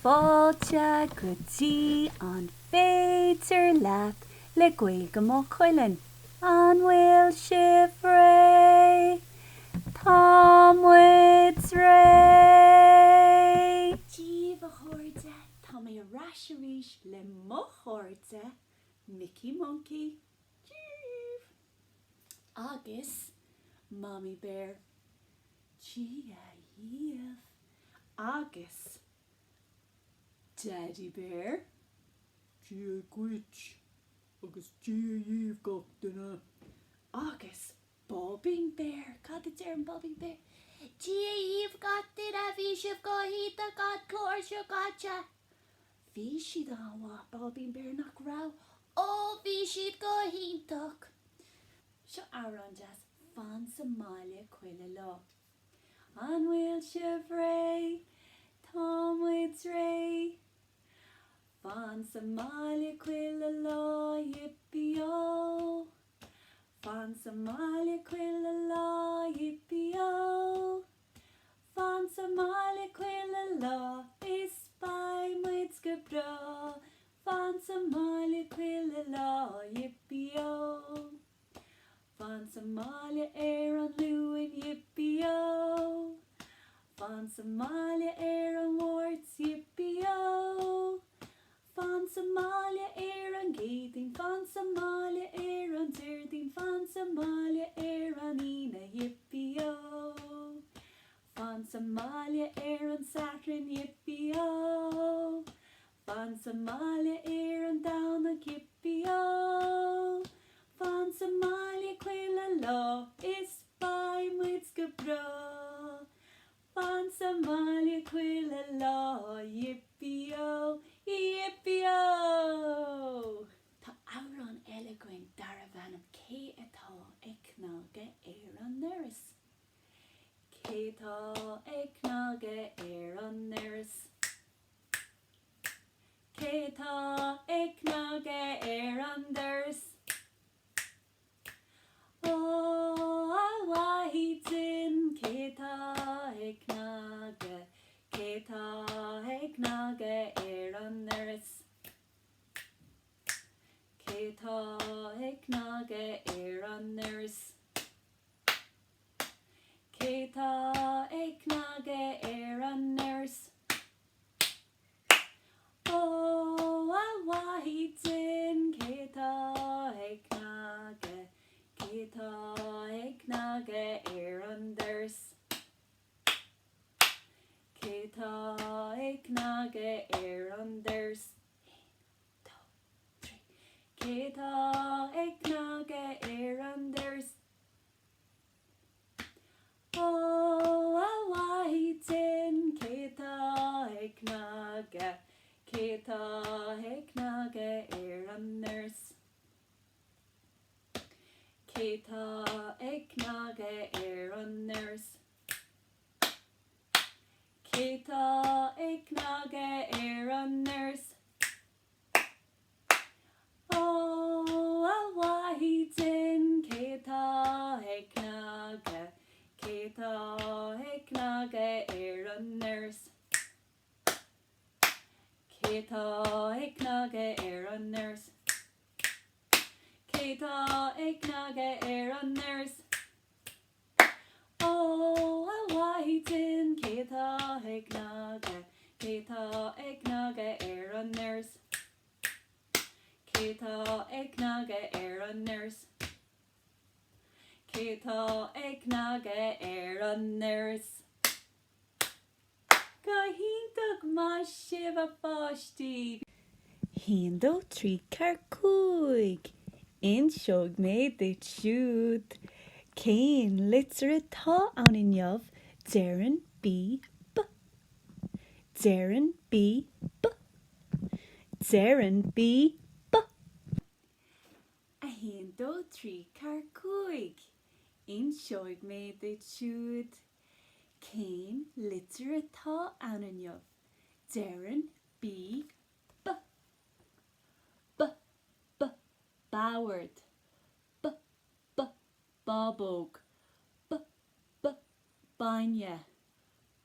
Fáilte go dtí An féidir leat le Gaeilge Maigh Cuilinn. An bhfuil sibh réidh? Tá muid réidh! Dia daoibh a chairde, tá mé ar ais arís le mo chairde Mickey Monkey, Dia daoibh! Agus Mommy Bear, Dia dhaoibh! Agus Daddy Bear, Dia dhuit agus Dia dhaoibh gach duine. Agus Báibín Bear, cad a deir an Báibín Bear? Dia dhaoibh gach duine, bhí sibh go hiontach an clár seo caite. Bhí siad an-mhaith, Báibín Bear, nach raibh? Ó, bhí siad go hiontach. Seo amhrán deas, Fan sa mbaile chuile lá. An bhfuil sibh réidh? Tá muid réidh. Fan sa mbaile chuile lá, yippee-oh. Fan sa mbaile chuile lá, yippee-oh. Fan sa mbaile chuile lá is beidh muid go breá. Fan sa mbaile chuile lá, yippee-oh. Fan sa mbaile ar an Luan, yippee-oh! Fan sa mbaile ar an Mháirt, yippee-oh! Fan sa mbaile ar an gCéadaoin, fan sa mbaile ar an Déardaoin, fan sa mbaile ar an Aoine, yippee-oh! Fan sa mbaile ar an Satharn, yippee-oh! Fan sa mbaile ar an Domhnach, yippee-oh! Fan sa mbaile chuile lá is beidh muid go breá. Fan sa mbaile chuile lá, yippee-oh, yippee-oh! Tá amhrán eile againn darbh ainm Cé atá ag cnagadh ar an ndoras? Cé atá ag cnagadh ar an ndoras? Cé tá ag cnagadh ar an doras? Ó, a Mhaighdean, cé tá ag cnagadh, cé tá ag cnagadh ar an ndoras? Cé tá ag cnagadh ar an ndoras? Cé tá ag cnagadh ar an ndoras? Ó, a Mhaighdean, cé tá ag cnagadh, cé tá ag cnagadh ar an doras? Cé tá ag cnagadh ar an doras? Haon, dó, trí. Cé tá ag cnagadh ar an doras? Ó, a Mhaighdean, cé tá ag cnagadh, cé tá ag cnagadh ar an ndoras? Cé tá ag cnagadh ar an ndoras? Cé tá ag cnagadh ar an ndoras? Ó, a Mhaighdean, cé tá ag cnagadh, cé tá ag cnagadh ar an ndoras? Cé tá ag cnagadh ar an ndoras? Cé tá ag cnagadh ar an ndoras? Ó, a Mhaighdean, cé tá ag cnagadh, cé tá ag cnagadh ar an ndoras? Cé tá ag cnagadh ar an ndoras? Cé tá ag cnagadh ar an ndoras? Go hiontach maith sibh a pháistí! Haon, dó, trí, ceathair, cúig. Inseoidh mé duit siúd. Cén litir atá ann inniu? Deireann B B. Deireann B B. Deireann B B. 1, 2, 3, 4, 5. Inseoidh mé duit siúd. Cén litir atá ann inniu? Deireann B B. B, B, bord. B, B, bábóg. B, B, bainne.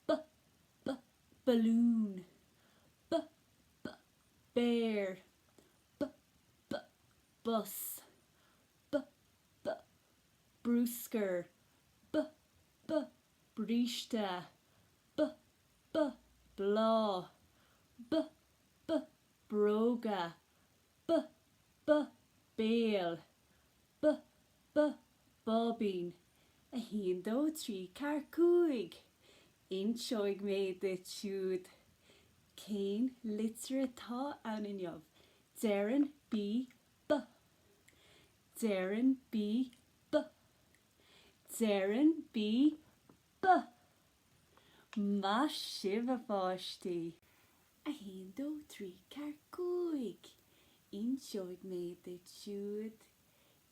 B, B, balún. B. Bear. B B Bus. B B Bruscar. B B Bríste. B B Bláth. B B Bróga. B B Béal. B B Báibín. 1, 2, 3, 4, 5. Inseoidh mé duit siúd. Cén litir atá ann inniu? Deireann B B. Deireann B B. Deireann B B. Maith sibh, a pháistí! 1, 2, 3, 4, 5. Inseoidh mé duit siúd.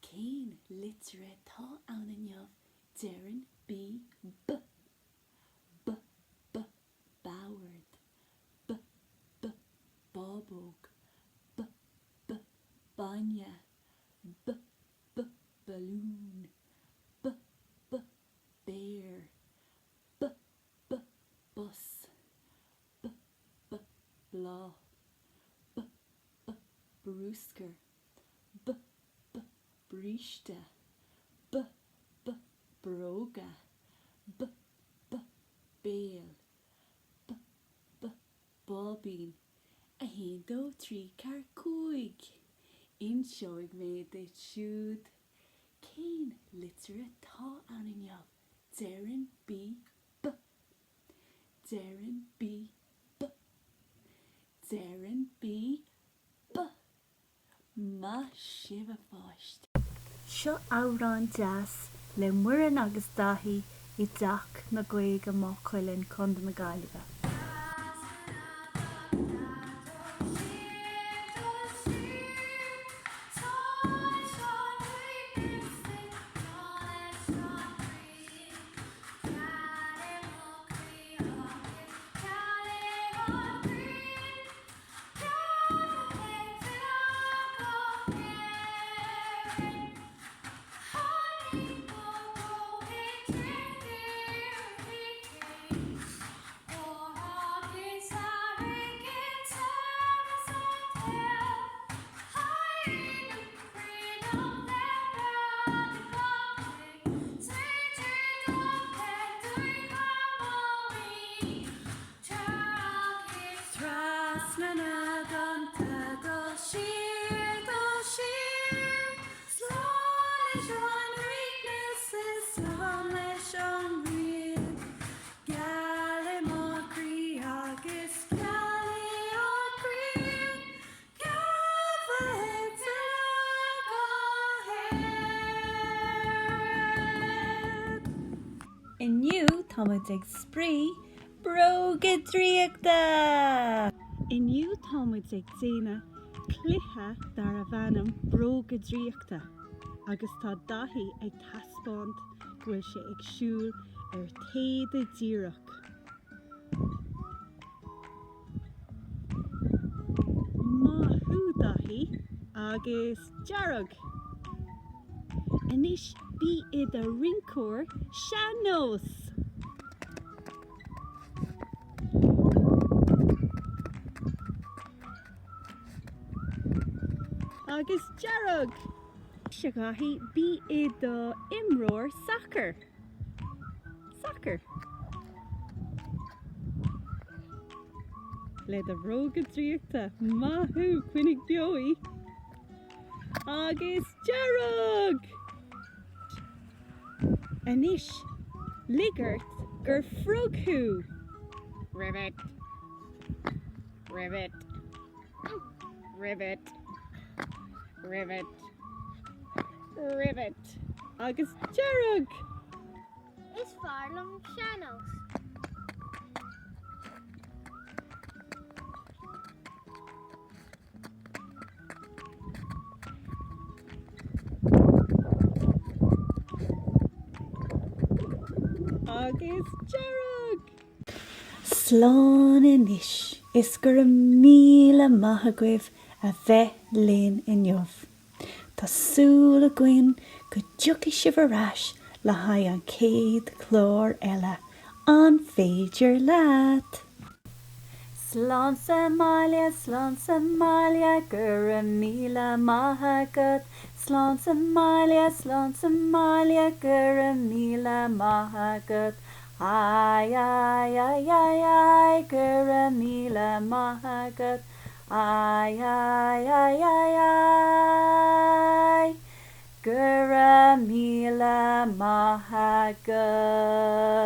Cén litir atá ann inniu? Deireann B B. B B Bord. B B Bábóg. B B Bainne. B B Balún. B B Béar. B B Bus. B B Bláth. B B Bruscar. B B Bríste. B B Bróga. B B Béal. B B Báibín. 1, 2, 3, 4, 5. Inseoidh mé duit siúd. Cén litir atá ann inniu? Deireann B B. Deireann B B. Deireann B B. Maith sibh a pháistí. Seo amhrán deas le Muireann agus Daithí i dTeach na Gaeilge Maigh Cuilinn, Co. na Gaillimhe. Trasna na dtonnta dul siar, dul siar, Slán leis an righneas is slán leis an rian, Geal é mo chroí agus geal é an ghrian, Gabhaim filleadh go hÉirinn. Inniu táimid ag spraoi Bróga Draíochta! Inniu tá muid ag déanamh cluiche darbh ainm Bróga Draíochta agus tá Daithí ag taispeáint go bhfuil sé ag siúl ar téada díreach. Maith thú Daithí! Agus dearg! Anois bí i do rinceoir sean-nós! Agus dearg! Anois a Dhaithí, bí i do imreoir sacair! Sacair! Le do bhróga draíochta! Maith thú! Coinnigh beo í! Agus dearg! Anois, lig ort gur frog thú! Ribbit! Ribbit! Ribbit! Ribbit! Ribbit! Agus dearg! Is fearr liom sean-nós. Agus dearg! Slán anois is go raibh míle maith agaibh a bheith linn inniu. Tá súil againn go dtiocfaidh sibh ar ais le haghaidh an chéad chlár eile, an féidir leat? Slán sa mbaile, slán sa mbaile, go raibh míle maith agat. Slán sa mbaile, slán sa mbaile, go raibh míle maith agat. Ai, ai, ai, ai, ai, go raibh míle maith agat. Ai, ai, ai, ai, ai, go raibh míle maith agat.